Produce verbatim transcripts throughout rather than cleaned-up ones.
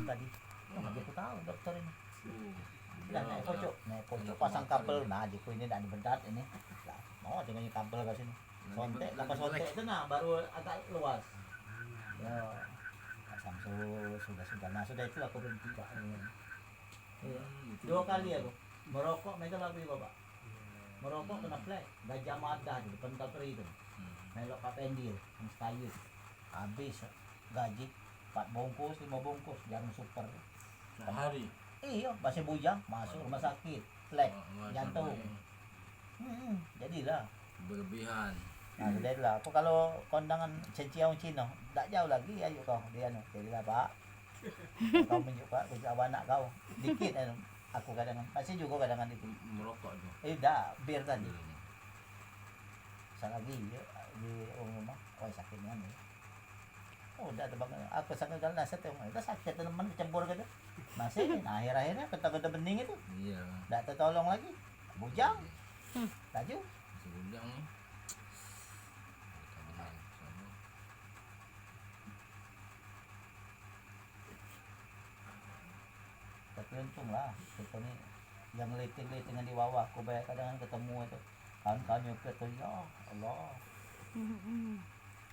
Tadi. Oh, aku tahu dokter ini. Dah naik pocok, naik pocok pasang kabel. Nah, jiku ini dak dibedat ini. Lah, mau dengan kabel ke sini. Sontek, lepas sontek tu nah, baru agak luas. Ya, Pak Samsul, sudah-sudah. Nah, sudah itu aku berhenti, Pak. Iya. Dua kali aku. Merokok, mereka lagu juga, Pak. Merokok kena flag. Gajah Mada tu, depan Taperi tu. Melok Pak Pendi tu, sama sekali. Habis gaji empat bungkus, lima bungkus, jarum super tu. Sehari? Iyo, masih bujang, masuk rumah sakit, flag, jantung. Hmm, jadilah. Berlebihan. Nah, jadilah. Aku kalau kondangan cenciau Cino, dak jauh lagi ayo kau dia anu. Jadilah, Pak. Kau menjuk, Pak, aku jawab anak kau. Dikit anu. Aku kadang masih juga kadang dikit. Merokok tu. Eh, dah, bir tadi. Sekali lagi, ya, di rumah. Oh, sakit nian, ya. Oh, dah tu bang, aku sambil jalan nasihat tu. Dah sakit teman kecebur gitu. Masih, nah, akhir-akhirnya kata-kata bening itu. Iya. Dak tertolong lagi. Bujang. Laju. Masih bujang ni. Tapi untunglah, kita ni yang ngeliting-ngeliting di bawah, aku banyak kadang ketemu itu. Kawan-kawan nyupir tu, ya Allah. Hmm, hmm.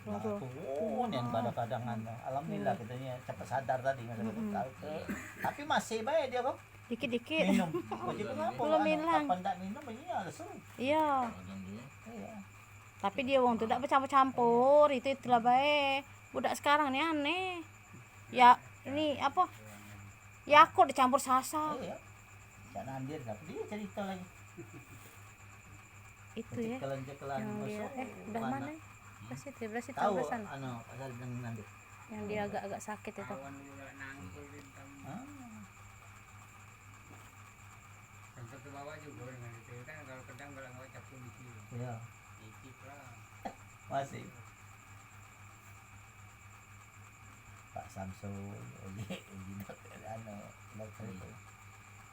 Nah, tu, oh, yang kadang-kadang anu. Alhamdulillah, kita ni cepat sadar tadi masa kita tahu tu. Tapi masih baik dia, kok. Dikit-dikit. Minum. Belum hilang. Kapan dak minum, dia lesu. Iya. Iya. Tapi dia wong tu dak becampur-campur, itu, itulah bae. Budak sekarang ni aneh. Ya, ini apa? Yakult dicampur Sasa. Iya. Cak Nandir, tapi dia cerita lagi. Itu ya. Cekelan-cekelan yang dia, eh, udah mana? Belah situ, belah situ, tahu belah sana. Anu, pasal yang Nandir. Yang dia agak-agak sakit itu. Ah. Sempat terbawa juga dengan itu kan, kalau kedang kalau nggak capung dikit. Iya. Dikit lah. Masih. Pak Samsul, Uji, Uji, anu, dokter itu.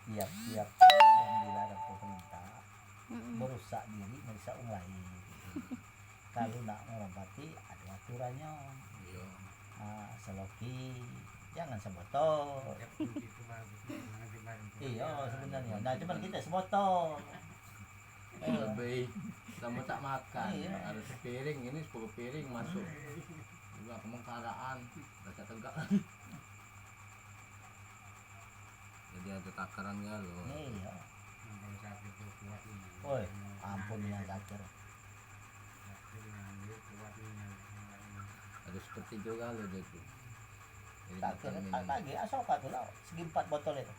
Tiap-tiap yang dilarang pemerintah, merusak diri, merusak orang lain. Kalu nak ngorobati, ado aturannyo. Iyo. Ah, seloki, jangan sebotol. Iyo, sebenarnyo. Nah, cuman kito sebotol. Lebih sama tak makan. Iyo. Ado sepiring, ini sepuluh piring masuk. Juga kemengkaraan, baca tegak. Jadi ado takaran galo. Iyo. Oi, ampun yang sakit. Ado seperti itu galo dio tu. Jadi tak kira, tak lagi, asal kau tu lah, segi empat botol itu.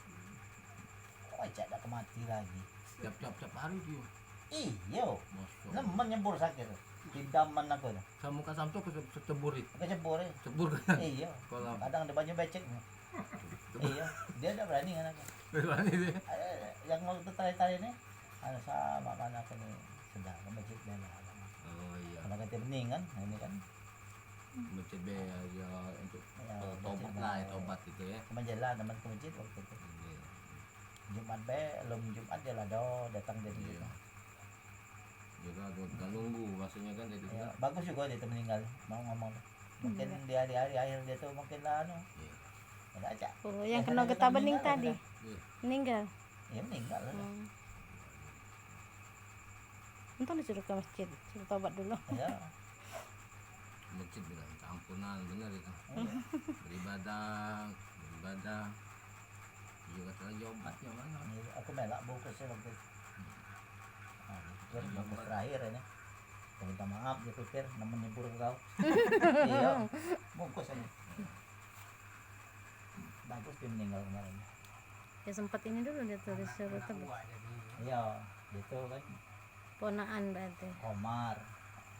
Oi, cak dak kemati lagi. Tiap, tiap, tiap hari tu. Iyo. Masya Allah. Nemen nyebur sakit tu. Idaman aku tu. Samo Kak Samsul ke se-, secebur itu? Ke cebur, iyo. Cebur kan? Iyo. Kolam. Kadang ado banyu becek. Iyo. Dio dak berani dengan aku. Berani dio. Ado yang waktu terakhir-terakhir ni, anu, samo kawan aku ni, sudah ke masjid dah lah. Oh, iyo. Kalau kata bening kan, ini kan. Masjid be, yo, untuk, eh, tobat lah, tobat itu ya. Cuma jalan teman ke masjid waktu itu. Iyo. Jumat be, lum Jumat dio lah do datang dari situ. Iyo. Juga dah nunggu, maksudnyo kan, jadi. Iyo, bagus juga dio tu meninggal, mau ngomong tu. Mungkin di hari-hari akhir dio tu mungkin lah anu. Iyo. Ado acak. Oh, yang keno getah bening tadi. Iyo. Meninggal. Iyo, meninggal lah. Hmm. Untung disuruh ke masjid, suruh tobat dulu. Iyo. Masjid bilang minta ampunan, bener itu. Iyo. Beribadah, beribadah. Iyo, kato lagi obatnyo mano? Iyo, aku melak bungkus waktu itu. Nah, bungkus terakhir ini. Aku minta maaf, dio pikir nemen nyebur ke kau. Iyo, bungkus aja. Bagus dio meninggal kemarin. Ya, sempat ini dulu dio tu, disuruh tebus. Iyo, dio tu kan. Ponaan berarti. Komar,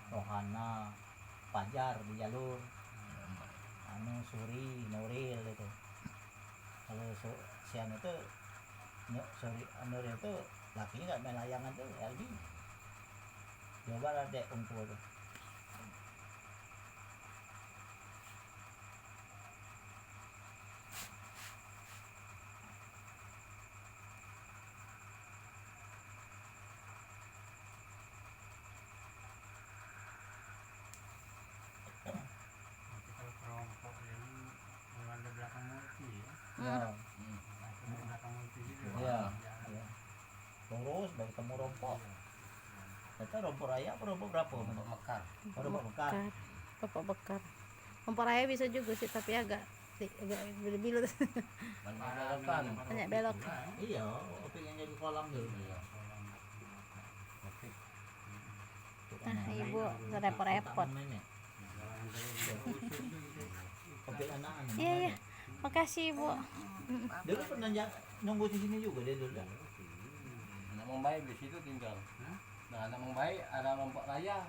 Rohana, Fajar di jalur. Anu, Suri, Nuril itu. Kalau su-, si anu tu, Nu-, Suri, Nuril tu lakinyo gak main layangan tu, Eldi. Coba lah dek wong tuo tu. Tapi kalau kerompok ini, kalau ada belakang multi ya. Ya. Hmm. Ya. Ya. Lurus, baru ketemu rompok. Kata rompok raya apa rompok berapa? Rompok mekar. Oh, rompok mekar. Mekar. Rompok mekar. Rompok raya bisa juga sih, tapi agak, agak bilu-bilu. Banyak belokan. Banyak belok. Iya, opik yang jadi kolam tu. Iya. Opik. Nah, ibu repot-repot. Iya, iya. Makasih, Bu. Dulu pernah ja-, nunggu di sini juga dia dulu, dah. Anak Mang Baik di situ tinggal. Nah, anak Mang Baik ada rompok raya.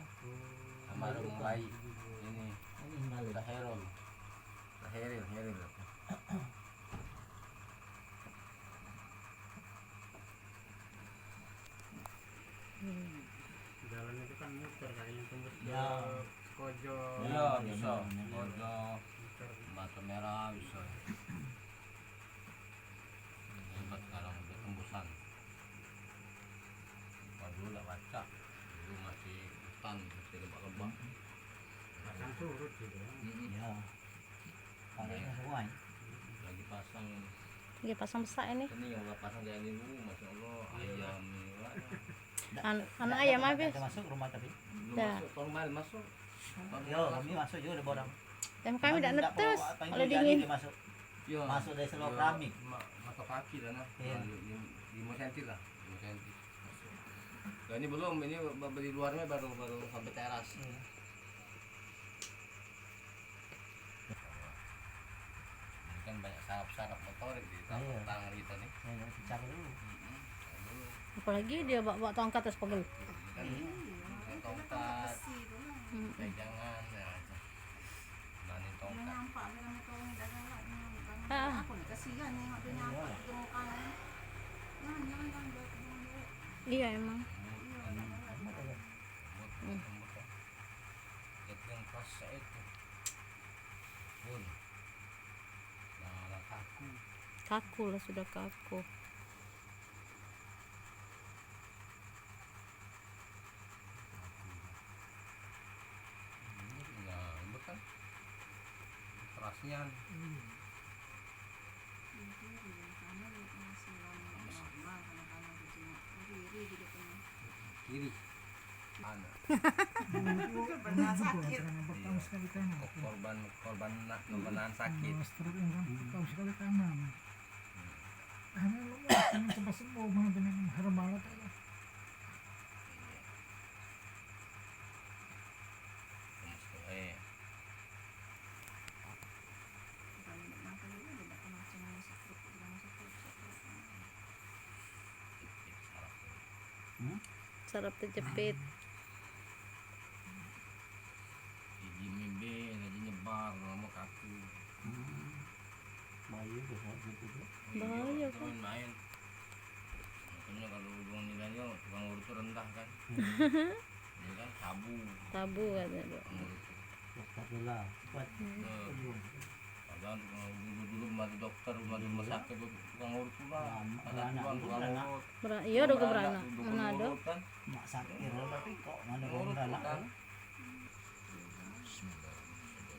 Sama ada Mang Baik. Ini. Ini kembali. Dah Herol. Dah Heril, Heril. Jalan itu kan muter kayaknya, tembus ke Sekojo. Iya, bisa. Sekojo, muter. Batu Merah, bisa. Hebat sekarang udah tembusan. Kalau dulu dak pacak. Dulu masih hutan, masih lembah-lembah. Pasang surut gitu ya. Mm-mm. Ya. Pakai sungai. Lagi pasang. Lagi pasang besak ini. Ini yang udah pasang dari dulu, Masya Allah, ayam ini, Pak. Anu, anu ayam habis. Dah masuk rumah tapi. Belum masuk, tahun kemarin masuk. Yo, kami masuk juga ada borang. Dan kami dak netes, kalau dingin. Masuk. Yo. Masuk dari seluar keramik. Masuk kaki dah nah. Iya. Lima senti lah, lima senti. Nah, ini belum, ini beli luarnya baru, baru sampai teras. Iya. Ini kan banyak saraf-saraf motorik di tangan kita nih. Iya, pecah dulu. Mm-mm, pecah dulu. Apalagi dia bawa, bawa tongkat terus pegel. Ini kan tongkat, pegangan, ya. Nah, ini tongkat. Ah. Iya, emang. Hmm. Kaku lah, sudah kaku. Nah, ini kan keras nian. Kiri. Anu. Pernah sakit. Iya. Korban, korban na-, korban sakit. Stroke kan, tahu sekali kanan. Hmm. Anu, lu mau cepat sembuh, mau dengan herbal apa ya? Iya. Terus, eh. Hmm? Saraf terjepit. Gigi mimbe, lagi nyebar, lama kaku. Hmm. Bahaya tu, saraf terjepit tu. Bahaya tu. Main-main. Makanya kalau wong ni tanya, tukang urut tu rendah kan. Dia kan tabu. Tabu katanya, Dok. Tukang urut tu. Cepat lah, cepat. Hmm. Padahal tukang urut dulu, dulu mati dokter, mati rumah sakit, tukang urut tu lah. Ada beranak, tukang urut. Bera-, iya, ada beranak. Mana ada? Mak sakit, tapi kok mana urut beranak kan? Bismillahirrahmanirrahim.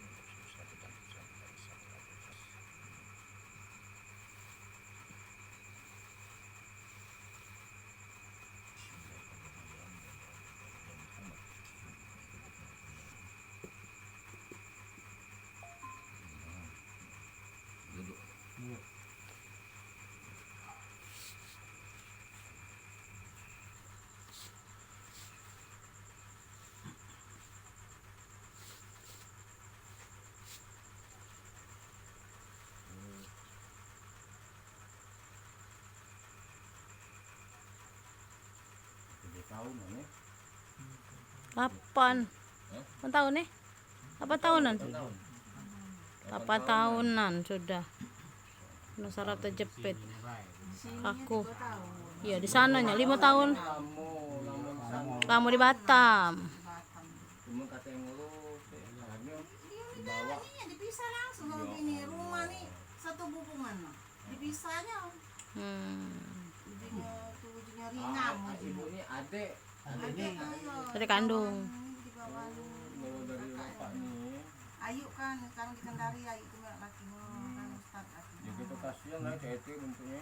Lapan. Lapan tahun, eh? Lapan tahunan. Lapan tahunan sudah. Kena saraf terjepit. Aku. Iya, di sananya lima tahun. Lama di Batam. Dipisah langsung sama bini, rumah ni satu hubungan. Dipisahnya. Hmm. Ujungnya tu, ujungnya ringan. Ibu ni adik. Adik kandung. Di bawah lu. Bawa dari bapak ni. Ayu kan sekarang di Kendari, Ayu tu laki kan ustaz laki. Ya, kita Kasian lah cak itu bentuknyo.